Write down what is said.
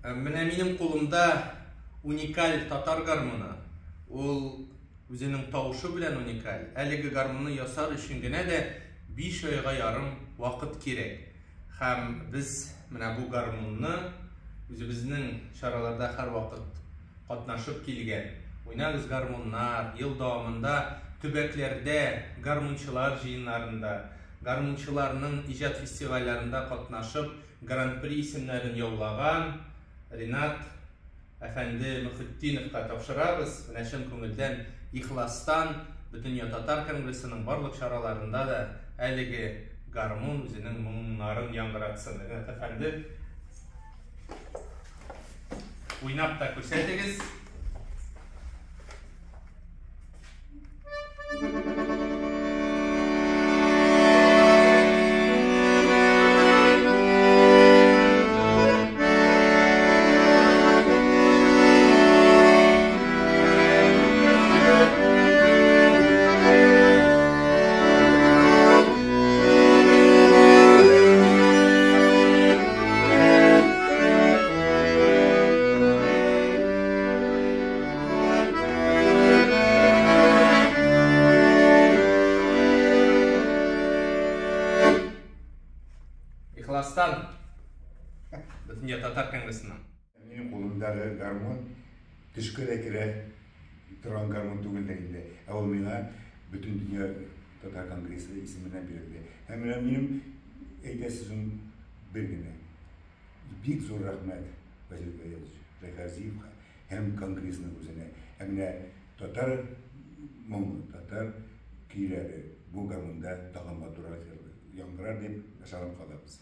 Менә минем кулымда уникаль татар гармуны. Ул үзенең тавышы белән уникаль. Әлеге гармунны ясар өчен генә дә 5 айга ярым вакыт кирәк. Һәм без менә бу гармунны үзебезнең чараларда һәрвакыт катнашып килгән Уйнагыз гармуннар, ел дәвамында төбәкләрдә гармунчылар җыеннарында, гармунчыларның иҗат фестивальләрендә катнашып, Гран-при исемнәрен яулаган Ринат әфәнде Мөхетдиновка тапшырабыз. Менә чын күңелдән, ихластан Бөтендөнья татар конгрессының барлык чараларында да әлеге гармун үзенең моңнарын яңгыратсын. Ринат әфәнде, уйнап та күрсәтегез. Ихластан Бөтендөнья татар конгрессыннан. Минем кулымдагы гармун төшкә дә керә торган гармун түгел дә инде. Ә ул миңа Бөтендөнья татар конгрессы исеменнән бирелде. Һәм менә минем әйтәсе сүзем бер генә. Бик зур рәхмәт Васил Гаязович Шәйхразиевка һәм конгрессның үзенә. Ә менә татар моңы, татар көйләре бу гармунда тагын матуррак яңгырар дип ышанып калабыз.